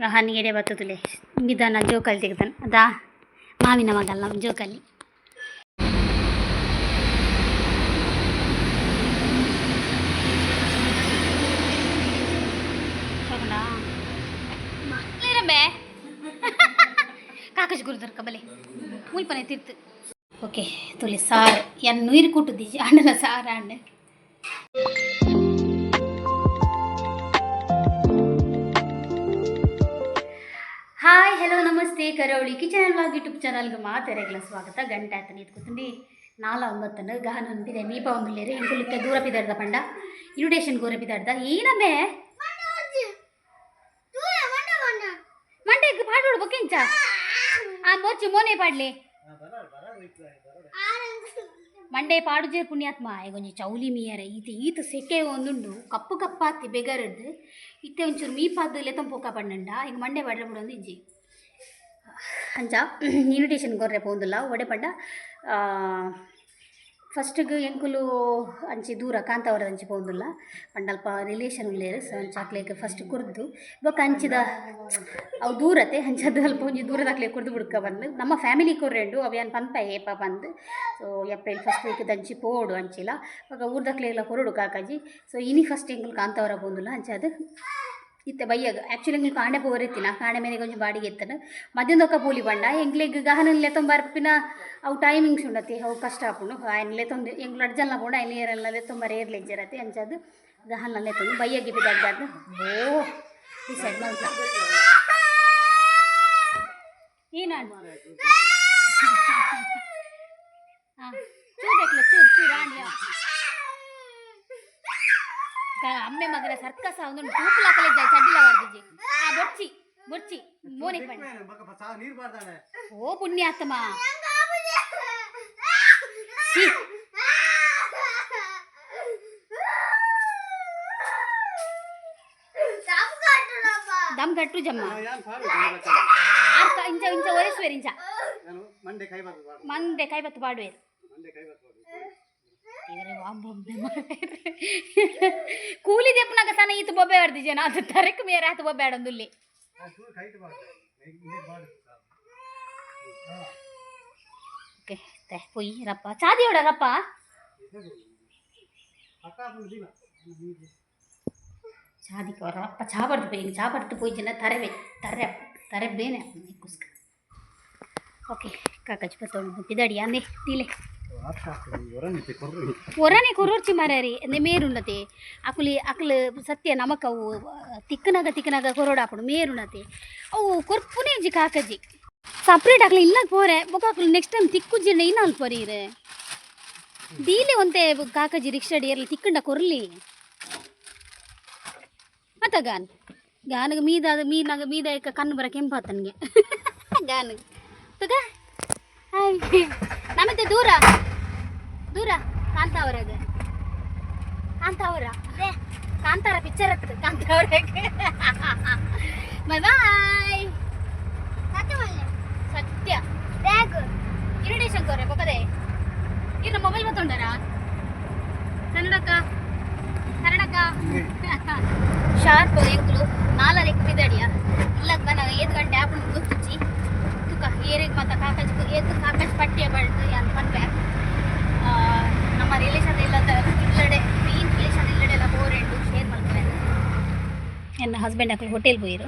ಹನಿಗೆಡೆ ಬತ್ತುಲೆ ನಿಧಾನ ಜೋಕಾಲಿ ತೆಗ್ದಾನ ಅದಾ ಮಾವಿನ ಮಗಲ್ಲ ಜೋಕಾಲಿ. ಕಾಕಜ್ ಗುರುದರ್ಕ ಬಲೆ ಮುಲ್ಪನೆ ತಿರ್ತು. ಓಕೆ ತುಲಿ ಸಾರು ಎನ್ ನೀರು ಕೂಟುದಿಜಿ ಅಣ್ಣನ ಸಾರು ಅಣ್ಣ. ಹಾಯ್ ಹಲೋ ನಮಸ್ತೆ, ಕರಾವಳಿ ಕಿಚನ್ ವ್ಲಾಗ್ ಯೂಟ್ಯೂಬ್ ಚಾನಲ್ಗೆ ಮಾತೆರೆಗ್ಲ ಸ್ವಾಗತ. ಗಂಟೆ ಆತನ ಇತ್ಕೊತುಂಡಿ ನಾಲ ಒಂಬತ್ತನ್ನು ಗಾನ ಪಿದೆ ಮೀಪ ಒಂದುಲ್ಲೇರು ಎಂಕುಲಿತ್ತೆ ದೂರ ಪಿದಾಡ್ದ ಪಂಡ ಇನ್ವಿಟೇಷನ್ ಗೋರ ಪಿದಾಡ್ದ ಏನಮ್ಮೆ ಮಂಡೆ ಪಾಡೋಡು ಬೊಕ್ಕೆಂಚ ಆ ಮೊರ್ಚಿ ಮೋನೆ ಪಾಡ್ಲಿ ಮಂಡೆ ಪಾಡುಜೇರ್ ಪುಣ್ಯಾತ್ಮ. ಒಂಜಿ ಚೌಲಿ ಮೀಯರ ಈತ ಈತ ಸೆಕೆ ಒಂದುಂಡು ಕಪ್ಪು ಕಪ್ಪಾತಿ ಬೆಗರದ್ದು ಇತ್ತೆ ಒಂಚೂರು ಮೀಪಾದ್ದು ಲೆತ್ತಂಪೋಕ ಪಂಡಂಡ ಈಗ ಮಂಡೆ ಪಾಡ್ರೆ ಬಿಡೊಂದು ಇಜ್ಜಿ. ಅಂಚ ಇನ್ವಿಟೇಷನ್ ಕೊರ್ರೆ ಪೋಂದುಲ್ಲ ಒಡೆ ಪಂಡ ಫಸ್ಟಿಗೆ ಎಂಕುಲು ಅಂಚಿ ದೂರ ಕಾಂತಾವರ ಅಂಚಿ ಪೋಂದುಲ್ಲ ಪಂಡ ಅಲ್ಪ ರಿಲೇಷನ್ ಉಲ್ಲೇರು. ಸೊ ಅಂಚ ಅಕ್ಲೆಗ್ ಫಸ್ಟ್ ಕುರ್ದು ಬೊಕ್ಕ ಅಂಚಿದ ಅವು ದೂರತೆ ಅಂಚದ ಅಲ್ಪ ಒಂಜಿ ದೂರದಕ್ಲೆ ಕುರ್ದು ಬುಡ್ಕ ಬಂದು ನಮ್ಮ ಫ್ಯಾಮಿಲಿ ಕೊರ್ರೆಂಡು ಅವು ಯಾನ್ ಪನ್ಪ ಏಪ ಬಂದು. ಸೊ ಏಪ್ರಿಲ್ ಫಸ್ಟ್ ವೀಕ್ ದಂಚಿ ಪೋಡು ಅಂಚಿಲ ಬೊಕ ಊರ್ದಕ್ಲೆಗ್ಲ ಕೊರೊಡು ಕಾಕಾಜಿ. ಸೊ ಇನಿ ಫಸ್ಟ್ ಎಂಕುಲು ಕಾಂತಾವರ ಪೋಂದುಲ್ಲ ಅಂಚಾದ್ ಇತ್ತೆ ಬಯ್ಯಗ್ ಆ್ಯಕ್ಚುಲಿ ಎಂಕುಲು ಕಾಂಡೆ ಪೋವರೆತ್ತಿನ ಕಾಂಡೆ ಮೇರೆಗೆ ಒಂಜಿ ಬಾಡಿಗೆ ಎತ್ತನು ಮಧ್ಯಾಹ್ನದೊಕ್ಕ ಪೋಲಿ ಪಂಡ ಎಂಕ್ಲೆಗ್ ಗಹನ ಲೆತ್ತೊಂಬರ್ಪಿನ ಅವು ಟೈಮಿಂಗ್ಸ್ ಉಂಡತಿ ಅವು ಕಷ್ಟ ಆಪುಂಡು. ಆಯ್ನ ಲೆತ್ತೊಂದು ಎಂಕ್ಲು ಅಡ್ಜಲ್ನ ಪೋಂಡ ಆಯ್ನ ಏರೆಲ್ಲ ಲೆತ್ತೊಂಬರ ಏರ್ಲೆಜ್ಜರತಿ ಅಂಚಾದ್ ಗಹನ ಲೆತ್ತೊಂದು ಬಯ್ಯಗೆ ಬಿದಾಡ್ದಾರ್ದು ಓ ಡಿಸೈಡ್ ಮಲ್ತ ಏನಾಡ್ ಹಾಂ ಚೂರು ಬೇಕಲ್ಲ ಚೂರು ಚೂರು ಆಂಡಿಯ ಅಮ್ಮೆ ಮಗನ ಸರ್ಕಸ್ ಒಂದು ತೂಪುಲಾಕಲೆ ಚಡ್ಡಿಲ ವಾರ್ದಿಜಿ ಆ ಬೊರ್ಚಿ ಬೊರ್ಚಿ ಮೋನಿಕ್ ಬಣ್ಣ. ಓ ಪುಣ್ಯಾತ್ಮ ಸಿ ದಮ್ ಕಟ್ಟು ಜಮ್ಮ ಆರ್ಕ ಇಂಚ ಇಂಚ ಒರೆಸುವೆರ್ ಇಂಚ ಮಂಡೆ ಕೈ ಬತ್ತು ಪಾಡುವೆರ್ ಕೂಲಿ ದೆಪ್ಪುನಾಗ ಸನ ಈತ ಬೊಬ್ಬೆ ಬರ್ದಿಜೆ ಅದು ತರಕ್ ಮೇರೆ ಆತ ಬೊಬ್ಬೆ ಆಡೊಂದುಲ್ಲಿ. ಓಕೆ ತೆ ಪೊಯ್ ರಪ್ಪ ಚಾದಿಯೋಡ ರಪ್ಪ ಚಾದಿಕ ರಪ್ಪ ಚಾ ಬಡ್ದು ಪೋಯಿ ಚಾ ಬಡ್ದು ಪೋಯಿ ಜನ ತರೆವೆ ತರೆ ತರೆ ಬೇನೆ ಕುಸ್ಕ. ಓಕೆ ಕಾಕಜ್ ಬತ್ತೊಂಡು ಪಿದಡಿ ಅಂದೆ ತೀಲೆ ಒರನೆ ಕೊರೋರ್ಚಿ ಮಾರ್ಯಾರಿ ಅಂದೆ ಮೇರುಂಡತೆ ಅಕುಲಿ ಅಕ್ಲು ಸತ್ಯ ನಮಕ್ ಅವು ತಿಕ್ಕನಾಗ ತಿಕ್ಕನಾಗ ಕೊರೋಡಾಪುಂಡು ಮೇರುಂಡತೆ ಅವು ಕೊರ್ಪುನೇ ಇಜ್ಜಿ ಕಾಕಜಿ ಸಪ್ರೇಟ್ ಅಕ್ಲು ಇಲ್ಲ ಪೋರೆ ಬೊಕ ಅಕ್ಲು ನೆಕ್ಸ್ಟ್ ಟೈಮ್ ತಿಕ್ಕುಜ್ಜಿಂಡ ಇನ್ನ ಅಲ್ಪ ಪೊರೀರು ದೀಲೆ ಒಂತೆ ಕಾಕಜಿ ರಿಕ್ಷಾ ಏರ್ಲಿ ತಿಕ್ಕಂಡ ಕೊರ್ಲಿ ಮತ್ತ ಗಾನ್ ಗಾನಗ ಮೀದಾದ ಮೀನಾಗ ಮೀದ ಕಣ್ಣು ಬರ ಕೆಂಪಾತನಿಗೆ ಗಾನ ತುಗ. ಹಾಯ್ ನಮ್ಮತ್ತೆ ದೂರ ದೂರ ಕಾಂತಾವರಾಗ ಕಾಂತಾವರ ಕಾಂತಾರ ಪಿಕ್ಚರ್ ಹತ್ತು ಕಾಂತಾವರಾಗ. ಬಾಯ್ ಬಾಯ್ ಸತ್ಯ ಬ್ಯಾಗ್ ಇನ್ವಿಟೇಷನ್ ಕೊರ್ರೆ ಬೊಕದೆ ಇನ್ನ ಮೊಬೈಲ್ ಬತ್ತೊಂಡರಾ ಕನ್ನಡಕ್ಕ ಕನ್ನಡಕ್ಕ ಶಾರ್ಪ್ ಎಂಕುಲು ನಾಲರೆಕ್ ಪಿದಡಿಯ ಇಲ್ಲಗ್ ಬನ್ನಾಗ ಏದು ಗಂಟೆ ಆಪುಂಡು ಗೊತ್ತುಜ್ಜಿ ತುಕ ಏರೆಗ್ ಮಾತ ಕಾಕಜ್ ಏತ್ ಕಾಕಜ್ ಪಟ್ಟಿಯ ಬಡ್ದು ಯಾನ್ ಪನ್ಪೆ. ನಮ್ಮ ರಿಲೇಷನ್ ಇಲ್ಲದ ಇಲ್ಲಡೆ ಮೇನ್ ರಿಲೇಷನ್ ಇಲ್ಲಡೆ ಎಲ್ಲ ಬೋರೆಂಡು ಶೇರ್ ಮಲ್ಪುವೆ. ಎನ್ನ ಹಸ್ಬೆಂಡ್ ಅಕ್ಲು ಹೋಟೆಲ್ ಪೋಯಿರು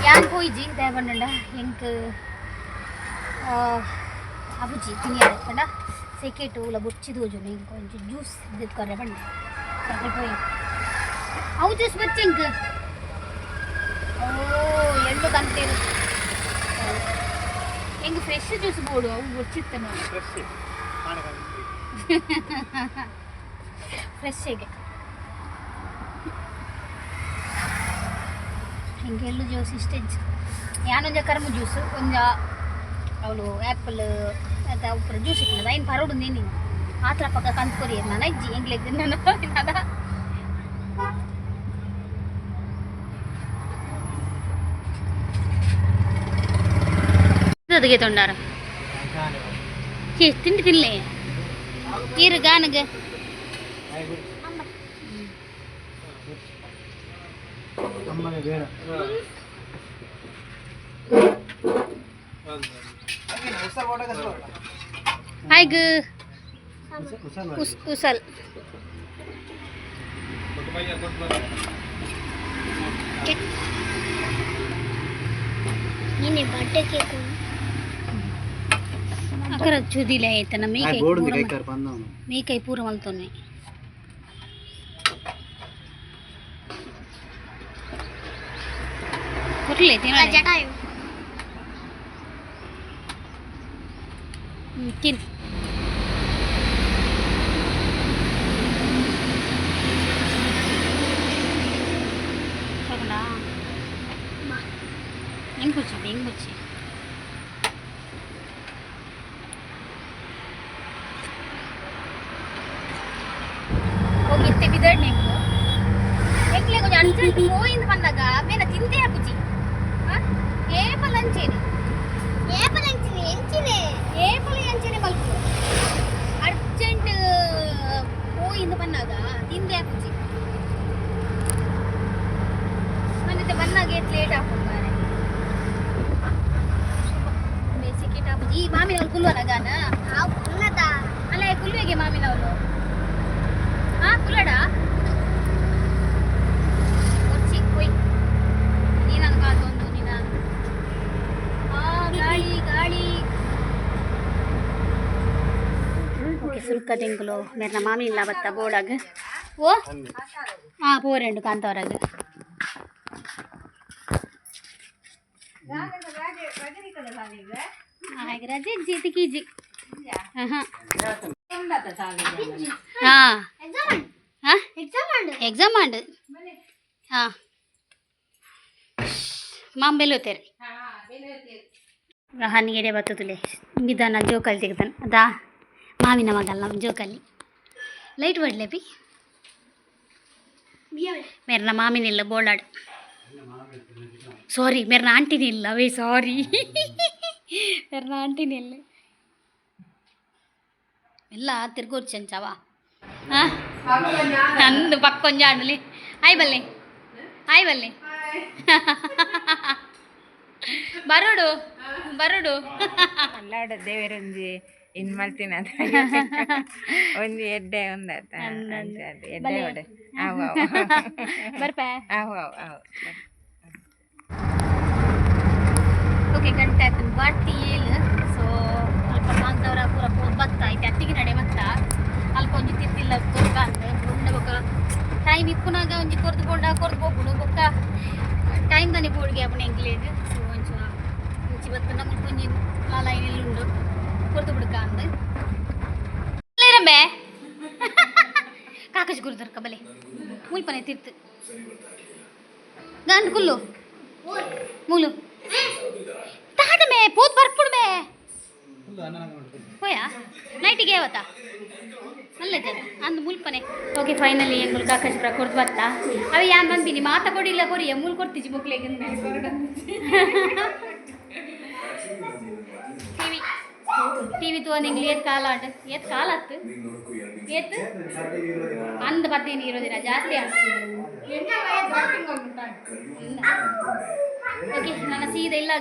ಯಾನ್ ಪೋಯಿಜಿ ದಾಯೆ ಪಂಡಂಡ ಎಂಕ್ ಅಬುಜಿ ತಿನಿಯರೆ ಪಂಡ ಸೆಕೆಟು ಉಲ ಬೊಚ್ಚಿ ತೋಜುಂಡು ಎಂಕ್ ಒಂಜಿ ಜ್ಯೂಸ್ ದೆತ್ಕೊರೆ ಪಂಡೆ ಅಕುಲು ಪೋಯಿ ಅವು ಜ್ಯೂಸ್ ಬಚ್ಚಿ ಎಂಕ್ ಓ ಎಳ್ಳು ಕಂತೇರು ಎಂಕ್ ಫ್ರೆಶ್ ಜ್ಯೂಸ್ ಬೋಡು ಅವು ಬೊಚ್ಚಿತ್ತನು ಫ್ರೆಶ್ ಹೇಗೆ ಎಂಕ್ ಎಳ್ಳು ಜ್ಯೂಸ್ ಇಷ್ಟ ಇಜ್ಜಿ ಯಾನೊಂಜ ಕರ್ಮ ಜ್ಯೂಸ್ ಒಂಜ ಅವಳು ಆ್ಯಪಲ್ ಅದ ಅವು ಜ್ಯೂಸ್ ಇಪ್ಪುಂಡು ಐನ್ ಪರೋಡು ನೀನು ಆತ್ರ ಪಕ್ಕ ಕಂತ್ ಕೊರಿಯರ್ ನಾನು ಇಜ್ಜಿ ಎಂಗ್ಲೆಗ್ ನಾನು ಅದ ಅದಕ್ಕೆ ತೊಂಡಾರ ತಿಂಡಿ ತಿನ್ಲೆ ಈರು ಗಾನಗ ಆಯ್ಗ್ ಉಸಲ್. ನೀನೆ ಬರ್ಡೇ ಕೇಕ್. ಅಕರ ಚುದಿಲೆ ಆಯ್ತನ ಮೇಕೈ. ಬೋರ್ಡ್. ಪೂರ. ಕೈಕಾರ್ ಬಂದವನು. ಮೇಕೈ ಪೂರ ಮಲ್ತೊನ್ನೆ. ಕೊರ್ಲೆ ತಿನ್ನಲೆ. ಜಟಾಯು. ತಿನ್. ತಗೊಂಡಾ? ಹೆಂಗ್ ಬುಚ್ಚಿ, ಹೆಂಗ್ ಬುಚ್ಚಿ? ಹೋಗಿ ಇತ್ತೆ ಬಿದಡ್ ನೆಂಕು. ಎಂಕ್ಲೆ కొంచెం ಅರ್ಜೆಂಟ್ ಪೋಯಿಂದ್ ಬಂದಾಗ ಬೇನ ತಿಂದೆ ಹಾಕುಜಿ. ಏಪಲ್ ಅಂಚೇನೆ. ಏಪಲ್ ಅಂಚಿನಿ ಎಂಚಿನೆ. ಏಪಲ್ ಅಂಚೇನೆ ಮಲ್ಪು. ಅರ್ಜೆಂಟ್ ಪೋಯಿಂದ್ ಬಂದಾಗ ತಿಂದೆ ಹಾಕುಜಿ. ಮನಿತೆ ಬಂದಾಗ ಏತ್ ಲೇಟ್ ಹಾಕೊಂಡು ಬೇಸಿಗೆ ಹಾಕುಜಿ. ಈ ಮಾಮಿನವ್ರು ಕುಲ್ವನ ಗಾನ? ನಾವು ಕುನ್ನದ. ಅಲ್ಲ, ಕುಲ್ಲುವೆಗೆ ಮಾಮಿನವರು? ಹಾ, ಕುಲ್ಲಡ ಒಚ್ಚಿ ಕೊಯ್. ನೀನನ್ ಕಾತೊಂದು ನಿನ. ಆ ಗಾಳಿ ಗಾಳಿ. ಓಕೆ, ಸುಲ್ಕ ತಿಂಗಳು ಮೇರ್ನ ಮಾಮಿ ಇಲ್ಲ ಬತ್ತ ಬೋಡಾಗ. ಓ ಹಾಂ, ಪೋರೆಂಡು ಕಾಂತವರಾಗ. ಹಾಗೆ ರಜೆ ಜೀತಿ ಕೀಜಿ. ಹಾಂ ಹಾಂ. ಎಕ್ಸಾಮ್. ಹಾಂ. ಎಕ್ಸಾಮ್ ಉಂಡು. ಎಕ್ಸಾಮ್ ಆಂಡ್. ಹಾಂ, ಮಾಂಬೆಲ್ ಹೋಗ್ತಾರೆ. ಹನ್ನೆರಡೆ ಬತ್ತುಲೆ ನಿಧಾನ ಜೋಕಾಲಿ ತೆಗ್ದಾನ. ಅದಾ ಮಾವಿನ ಮಗಲ್ಲ ಜೋಕಾಲಿ. ಲೈಟ್ ಬಡ್ಲೆ ಪಿ. ಮೇರ್ನ ಮಾಮಿನಿಲ್ಲ ಬೋಳಾಡ್. ಸಾರಿ, ಮೇರ್ನ ಆಂಟಿನಿಲ್ಲ. ಅವೇ ಸಾರಿ, ಮೇರ್ನ ಆಂಟಿನಿಲ್ಲ. ಎಲ್ಲ ತಿರ್ಗೋರ್ಚಂಚವ. ಹಾಂ, ನಂದು ಪಕ್ಕೊಂಜ ಆಂಡಲಿ. ಆಯ್ ಬಲ್ಲೆ, ಆಯ್ ಬಲ್ಲೆ. ಬರೋಡು ಬರೋಡು. ಅಲ್ಲಾಡ ದೇವರೊಂಜಿ ಇನ್ ಮಲ್ತಿನ ಒಂಜಿ ಎಡ್ಡೆ ಉಂದತ. ಎಡ್ಡೆ ಒಡೆ ಅವು ಅವು. ಬರ್ಪೆ. ಅವು ಅವು ಅವು. ಓಕೆ, ಗಂಟೆ ಆಯ್ತು ಬಾಡ್ತಿ ಏಳು. ಸೊ ಅಲ್ಪ ಕಾಂತವರ ಪೂರ ಪೋದು ಬತ್ತ ಐತೆ. ಅತ್ತಿಗೆ ನಡೆ ಬತ್ತ. ಅಲ್ಪ ಒಂಜಿ ತಿರ್ತಿಲ್ಲ ಕೊರ್ಕ ಅಂದ್ ಉಂಡ ಬೊಕ್ಕ ಟೈಮ್ ಇಪ್ಪುನಾಗ ಒಂಜಿ ಕೊರ್ದು ಬೋಂಡ ಕೊರ್ದು ಪೋಪುಂಡು. ಬೊಕ್ಕ ಟೈಮ್ ತಾನೆ ಬೋಡ್ಗೆ ಆಪುಂಡು ಎಂಕ್ಲೆಗ್. ಸೊ ಒಂಚೂರು ಇಂಚಿ ಬತ್ತಂಡ ಮುಲ್ಪ ಒಂಜಿ ಲಾಲ ಉಂಡು, ಕೊರ್ದು ಬುಡ್ಕ ಅಂದ್. ರಂಬೆ ಕಾಕಜ್ ಗುರುದರ್ಕ ಬಲೆ ಮುಲ್ಪನೆ ತಿರ್ತು ಗಾಂಡ್ ಕುಲ್ಲು ಮೂಲು ತಾದಮೆ ಪೂತ್ ಬರ್ಪುಡು ಮೇ ಹೋಯಾ ನೈಟಿಗೆ ಯಾವತ್ತ ಅಲ್ಲ ಜನ ಅಂದ್ ಮುಲ್ಪನೆ. ಓಕೆ, ಫೈನಲಿ ಎಂಗುಲ್ ಕಾಕಜ್ ಪುರ ಕೊರ್ದು ಬತ್ತ. ಅವೆ ಯಾನ್ ಬಂದಿನಿ ಮಾತ ಕೊಡಿಲ್ಲ ಕೊರಿಯ ಮೂಲ್ ಕೊಡ್ತಿಜಿ ಮೊಕ್ಲೆಗ್. ಟಿವಿ ಟಿವಿ ತೂವನ್ ಎಂಗ್ಲು ಏತ್ ಕಾಲ ಆಂಡ್, ಏತ್ ಕಾಲ ಆತ್. ಏತ್ ಅಂದ್ 15 20 ದಿನ ಜಾಸ್ತಿ ಆಂಡ್. ಓಕೆ, ನನ್ನ ಸೀದಾ ಇಲ್ಲ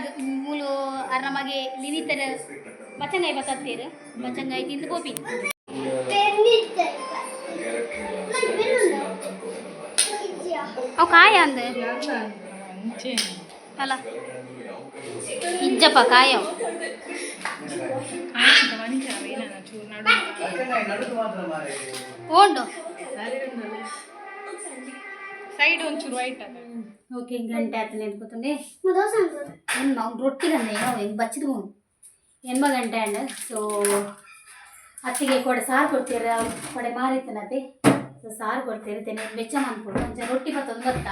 ಮೂಲು ಅರ್ನ ಮಗೆ ಲಿನಿತರ ಬಚ್ಚಂಗಾಯಿ ಬತ್ತತ್ತೀರು. ಬಚ್ಚಂಗಾಯಿ ತಿಂದು ಪೋಪಿ. ಪೆನ್ ಇತ್ತೆ. ನಾನು ಪೆನ್ ಉಂಡು ಇಜ್ಜಿಯಾ? ಅವು ಕಾಯ ಅಂದ್ ಅಲ್ಲ ಇಜ್ಜಪ್ಪ ಕಾಯ ಅವು. ಓಂಡು. ಸೈಡ್ ಒಂಚೂರು ವೈಟ್ ಅದ. ಓಕೆ, ಗಂಟೆ ಆಯ್ತು ನೆನ್ಕೊತಂದೆ. ದೋಸೆ ಉಂಟು. ಎನ್ಮ ಅವ್ನು ರೊಟ್ಟಿ ಗಂದೆ ಹೆಂಗೆ ಬಚ್ಚಿದ ಹೋನು. ಎನ್ಮ ಗಂಟೆ ಅಂಡ್. ಸೊ ಅತ್ತಿಗೆ ಕೊಡೆ ಸಾರು ಕೊಡ್ತೀರ, ಕೊಡೆ ಮಾರಿತ್ತನತೆ. ಸೊ ಸಾರು ಕೊಡ್ತೀರ ತೆನೆ ಬೆಚ್ಚ ಮಾಡ್ಕೊಡು. ಒಂಚ ರೊಟ್ಟಿ ಮತ್ತೊಂದು ಬತ್ತ.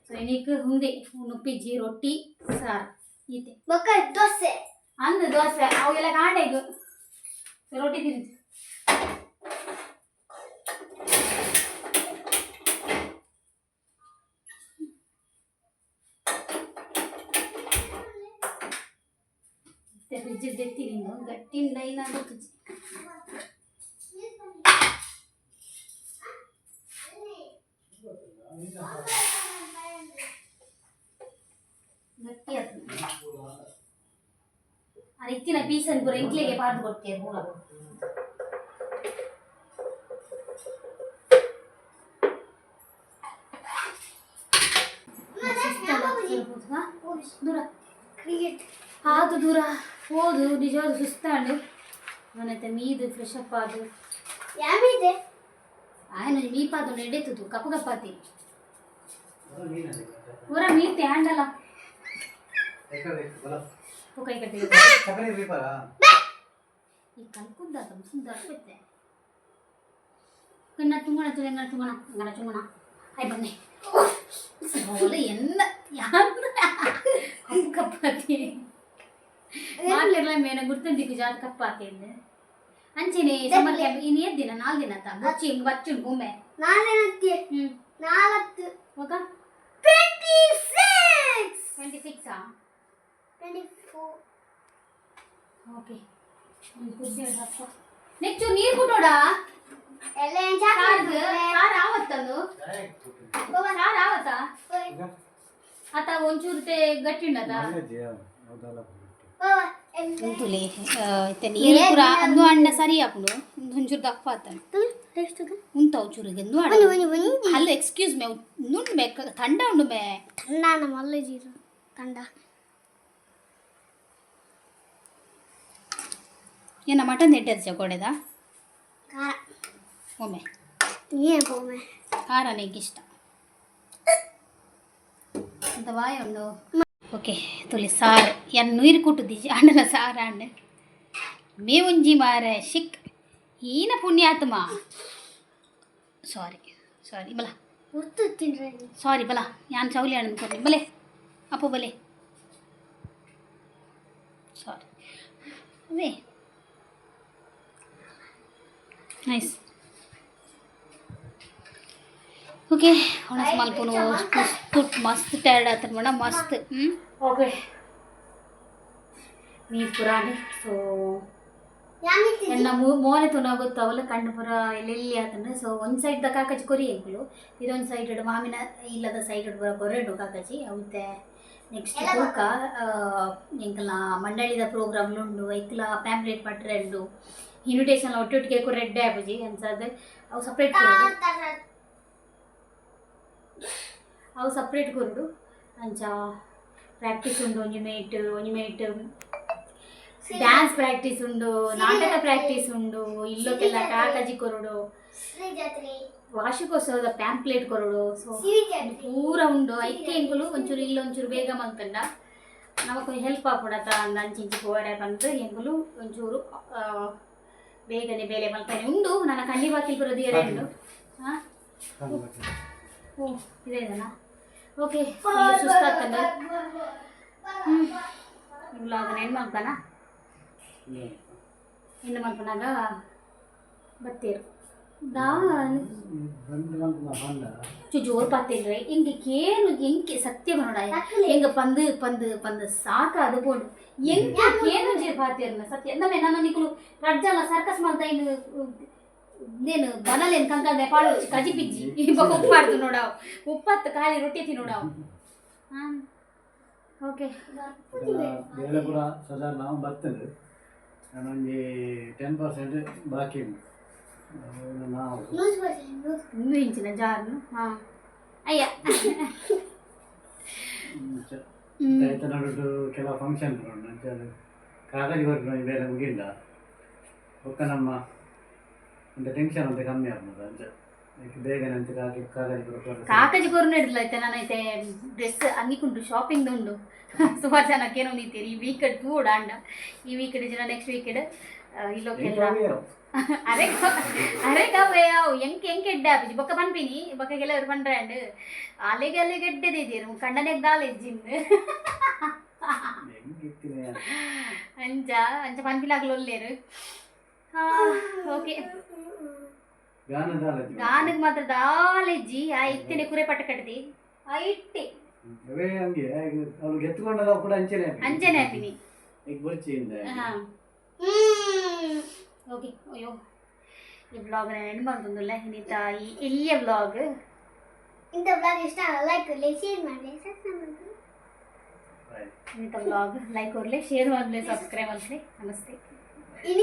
ಸೊ ಎನಿಕ್ ಹುಂದೆ ನುಪ್ಪಿಜ್ಜಿ, ರೊಟ್ಟಿ ಸಾರು ಈತೆ. ಬೊಕ್ಕ ದೋಸೆ. ಅಂದು ದೋಸೆ ಅವೆಲ್ಲ ಕಾಂಡೆಗು. ಸೊ ರೊಟ್ಟಿ ತಿಂದು. ಫ್ರಿಜ್ ದೆತ್ತಿ ನೀನು ಗಟ್ಟಿಂದ ಐನ ಗೊತ್ತಿಜ್ಜಿ. ಗಟ್ಟಿ ಆತು. ಅದು ಇತ್ತಿನ ಪೀಸನ್ ಪೂರ ಇಂಕ್ಲೆಗೆ ಪಾಡ್ದು ಕೊಡ್ತೇವೆ ಪೂರ. ದೂರ. ಕ್ರಿಕೆಟ್. ಆದು ದೂರ ಹೋದು ನಿಜವಾದ ಸುಸ್ತಾಂಡು ಅವನೈತೆ ಮೀದು ಫ್ರೆಶ್ ಅಪ್ ಆದು. ಯಾಮಿದೆ? ಆಯನ ಮೀಪಾದು ಎಡೆತುದು ಕಪ್ಪು ಕಪ್ಪಾತಿ ಪೂರ ಮೀತೆ ಆಂಡಲ. ಕೈ ಕಟ್ಟಿ ಈ ಕಲ್ಕುಂದ ಸುಂದರ ಪೆತ್ತೆ ಕಣ್ಣ ತುಂಗಣ ತುಳಂಗಣ ತುಂಗಣ ಅಂಗಣ ತುಂಗಣ ಆಯ್ ಬನ್ನಿ ಸೋಲ ಎನ್ನ ಯಾರು ಕಪ್ಪು ಕಪ್ಪಾತಿ ಮಾತೆರ್ಲ ಮೇನ ಗುರ್ತಂದಿಕ್ಕು ಜಾತ ಕಪ್ಪಾತಿ ಅಂದೆ ಅಂಚೆನೆ ಸಮ್ಮರ್ ಕ್ಯಾಂಪ್ ಇನ್ನು ಏತ್ ದಿನ? ನಾಲ್ ದಿನ ತಾ ಬಚ್ಚಿ ಬಚ್ಚು ಭೂಮೆ. ನಾನೇನತ್ತಿ? 4. ఒక 26. 26. 24. ಓಕೆ, ನೆಕ್ಸ್ಟ್ ನೀರು ಕುಟೋಡ. ಎಲ್ಲ ಏನ್ ಸಾರ್ಗ್ ಸಾರ್ ಆವತ್ತಂದು ಸಾರ್ ಆವತ್ತಾ ಆತ ಒಂಚೂರು ತೇ ಗಟ್ಟಿ ಉಂಡತ. ಉಂತುಲೆ ಇತ್ತೆ ನೀರು ಪೂರ ಅಂದು ಅಣ್ಣ ಸರಿ ಆಪುಂಡು ಒಂಚೂರು ದಪ್ಪ ಆತನು ಉಂತಾವು ಚೂರಿಗೆ ಅಂದು ಅಣ್ಣ. ಹಲೋ, ಎಕ್ಸ್ಕ್ಯೂಸ್ ಮೇ, ನುಂಡು ಮೇ, ಥಂಡ ಉಂಡು ಮೇ. ತಂಡ ಮಲ್ಲ ಜೀರು ತಂಡ. ಏನ ಮಟನ್ ಎಡ್ಡೆ ಕೊಡೆದ? ಖಾರ. ಒಮ್ಮೆ. ಏನು ಪೋಮೆ? ಖಾರ ಇಷ್ಟ ಅಂತ ವಾಯ ಉಂಡು. ಓಕೆ, ತುಲಿ ಸಾರು ಎನ್ ನೀರು ಕುಟ್ಟುದಿ ಅಣ್ಣನ ಸಾರು ಅಣ್ಣ ಮೇ ಒಂಜಿ ಮಾರೆ ಶಿಕ್ ಈನ ಪುಣ್ಯಾತ್ಮ. ಸಾರಿ ಸಾರಿ ಬಲ. ಉರ್ತು ತಿನ್ರೆ. ಸಾರಿ ಬಲ, ಯಾನ್ ಚೌಲಿ ಅಣ್ಣನ ಕೊರ್ನಿ ಬಲೆ ಅಪ್ಪು ಬಲೆ. ಸಾರಿ ಅವೇ. ನೈಸ್. ಓಕೆ, ಒಣಸ್ ಮಲ್ಪುನು ಮಸ್ತ್ ಮಸ್ತ್ ಟೈರ್ಡ್ ಆತನ ಮೇಡಮ್ ಮಸ್ತ್. ಓಕೆ, ನೀರು ಪುರಾಣಿ ಸೊ ಎನ್ನ ಮೋನೆ ತುನ ಗೊತ್ತಾವಲ್ಲ ಕಣ್ಣು ಪುರ ಎಲ್ಲೆಲ್ಲಿ ಆತಂದ್ರೆ. ಸೊ ಒಂದು ಸೈಡ್ the ಕಾಕಜಿ ಕೊರಿ ಎಂಕುಲು ಇದೊಂದು ಸೈಡ್ ಮಾಮಿನ ಇಲ್ಲದ ಸೈಡ್ ಪೂರ ಕೊರೆಡು ಕಾಕಜಿ ಅವಿತೆ. ನೆಕ್ಸ್ಟ್ ತೂಕ ಎಂಕಲ್ನ ಮಂಡಳಿದ ಪ್ರೋಗ್ರಾಮ್ ಉಂಡು, ಐಕ್ಲ ಪ್ಯಾಂಪ್ಲೆಟ್ ಪಟ್ರೆ ಉಂಡು, ಇನ್ವಿಟೇಷನ್ ಒಟ್ಟೊಟ್ಟಿಗೆ ರೆಡ್ಡೆ ಆಪುಜಿ ಅನ್ಸದ್. ಅವು ಸಪ್ರೇಟ್ ಕೊರಡು, ಅವು ಸಪ್ರೇಟ್ ಕೊರಡು. ಅಂಚ ಪ್ರಾಕ್ಟೀಸ್ ಉಂಡು, ಒಂಜಿ ಮೇಟ್ ಒಂಜಿ ಮೇಟ್ ಡ್ಯಾನ್ಸ್ ಪ್ರಾಕ್ಟೀಸ್ ಉಂಡು, ನಾಟಕ ಪ್ರಾಕ್ಟೀಸ್ ಉಂಡು, ಇಲ್ಲೋಕೆಲ್ಲ ಕಾಕಜಿ ಕೊರಡು, ಶ್ರೀ ಜಾತ್ರೆ. ವಾರ್ಷಿಕೋತ್ಸವದ ಪ್ಯಾಂಪ್ಲೆಟ್ ಕೊರಡು. ಸೊ ಶ್ರೀ ಜಾತ್ರೆ. ಪೂರ ಉಂಡು. ಐಕೆ ಎಂಕುಲು ಒಂಚೂರು ಇಲ್ಲ ಒಂಚೂರು ಬೇಗ ಮಲ್ತಂಡ ನಮಕ್ ಹೆಲ್ಪ್ ಆಪುಡತ ಅಂದ್ ಅಂಚಿಂಚಿ ಪೋವರೆ ಪಂದ್ ಎಂಕುಲು ಒಂಚೂರು ಬೇಗನೆ ಬೇಲೆ ಮಲ್ಪನೆ ಉಂಡು. ನನ್ನ ಕಣ್ಣಿ ಬಾಕಿಲ್ ಪೂರ ದೀಯರೆ ಉಂಡು. ಹಾಂ, ಓ ಇದೇ ಇದೆನಾ? ಓಕೆ, ಸುಸ್ತಾಗ್ತಂಡ. ವ್ಲಾಗ್ ಏನು ಮಲ್ಪನ ಹೆಣ್ಣು ಮಲ್ಪನಾಗ ಬತ್ತೀರು ದಾ ಜೋರು ಪಾತಿಲ್ರಿ ಎಂಗೆ ಕೇನು ಎಂಕೆ ಸತ್ಯ ಬನ್ನೋಡ ಎಂಗ ಪಂದು ಪಂದು ಪಂದು ಸಾಕ ಅದು ಪೋಂಡು ಎಂಕೆ ಕೇನು ಜೀರ್ ಪಾತಿರ್ನ ಸತ್ಯ ನಮ್ಮೆ ನನ್ನ ನಿಕುಲು ರಡ್ಜಲ್ಲ ಸರ್ಕಸ್ ಮಲ್ತ ಇನ್ನು ನೇನು ಬನಲೇನು ಕಂಕಂದೆ ಪಾಡು ಕಜಿ ಪಿಜ್ಜಿ ಬೊಕ ಉಪ್ಪಾಡ್ದು ನೋಡಾವ್ ಉಪ್ಪತ್ತು ಖಾಲಿ ರೊಟ್ಟಿ ತಿನ್ನೋಡಾವ್. ಹಾಂ, ಓಕೆ. ಬೇಳೆ ಕೂಡ ಸಾಧಾರಣ ನಾವು ಬರ್ತದೆ, ನಾನೊಂದು 10% ಬಾಕಿ ಉಂಟು ಅವ್ನು ನಾವು. ನ್ಯೂಸ್ ಬರ್ತೀನಿ ನ್ಯೂಸ್. ಇನ್ನೂ ಇಂಚಿನ ಜಾರ್ನು ಹಾಂ ಅಯ್ಯ. ಮುಂಚೆ ಆಯ್ತು ನಡುಟು ಕೆಲವು ಫಂಕ್ಷನ್ ಉಂಟು ಅಂಚ ಕಾಗಜಿ ಹೊರಟು ಬೇರೆ ಮುಗಿಲ್ಲ ಬೊಕ್ಕ ನಮ್ಮ ಅಂತ ಟೆನ್ಷನ್ ಅಂತ ಕಮ್ಮಿ ಆಗ್ತದೆ ಅಂಚ ಅದಕ್ಕೆ ಬೇಗನೆ ಅಂತ ಕಾಗಿ ಕಾಗಜಿ ಬರೋ. ಕಾಕಜಿ ಕೊರ್ನ ಹಿಡ್ದಲ ಐತೆ ನಾನು ಐತೆ ಡ್ರೆಸ್ ಅಂಗಿಕುಂಟು ಶಾಪಿಂಗ್ ಉಂಡು. ಸುಮಾರು ಜನಕ್ಕೆ ಏನೋ ನಿಂತೀರಿ ಈ ವೀಕ್ ತೂಡ ಅಂಡ ಈ ವೀಕ್ ಜನ ನೆಕ್ಸ್ಟ್ ವೀಕ್ ಇಲ್ಲೋಕೆಲ್ಲ. ಅರೆ ಅರೆ ಕವ್ವೆ ಅವು ಎಂಕ್ ಎಂಕ್ ಎಡ್ಡೆ ಆಪಿಜಿ ಬೊಕ್ಕ ಪನ್ಪಿನಿ ಬೊಕ್ಕ ಕೆಲವರು ಪಂಡ್ರೆ ಅಲೆಗೆ ಅಲೆಗೆ ಎಡ್ಡೆದಿದ್ದೀರು ಕಂಡನೆಗ್ ದಾಲ ಇಜ್ಜಿಂದು. ಹೆಂಗಿತ್ತಿನ. ಅಂಚ ಅಂಚ ಪನ್ಪಿನಾಗ್ಲು ಒಲ್ಲೇರು. ಓಕೆ. ಗಾನದಾಲ. ಗಾನಗ್ ಮಾತ್ರ ದಾಲ ಇಜ್ಜಿ ಆ ಇತ್ತಿನ ಕುರೆ ಪಟ್ಟ ಕಟ್ದಿ ಆ ಇಟ್ಟೆ. ಅವೇ ಹಂಗೆ ಅವ್ರು ಗೆತ್ಕೊಂಡಲ್ಲ ಕೂಡ ಅಂಚೆನೆ ಆಪಿನಿ. ಅಂಚೆನೆ ಆಪಿನಿ. ಈಗ ಬೊರ್ಚಿಯಿಂದ. ಹಾ. ಓಕೆ, ಅಯ್ಯೋ, ಈ ವ್ಲಾಗ್ ನಾನು ಎಂಡ್ ಮಾಡ್ತಂದುಲ್ಲ ಇನ್ನಿತ ಈ ಎಲ್ಲಿಯ ವ್ಲಾಗ್. ಇಂಥ ಬ್ಲಾಗ್ ಇಷ್ಟ ಲೈಕ್ ಮಾಡಿ, ಶೇರ್ ಮಾಡಿ, ಸಬ್ಸ್ಕ್ರೈಬ್ ಮಾಡಿ. ಬಾಯ್. ಇನ್ನಿತ ಬ್ಲಾಗ್ ಲೈಕ್ ಕೊರ್ಲೆ, ಶೇರ್ ಮಾಡ್ಲೆ, ಸಬ್ಸ್ಕ್ರೈಬ್ ಮಲ್ಲೆ. ನಮಸ್ತೆ. ಇನಿ.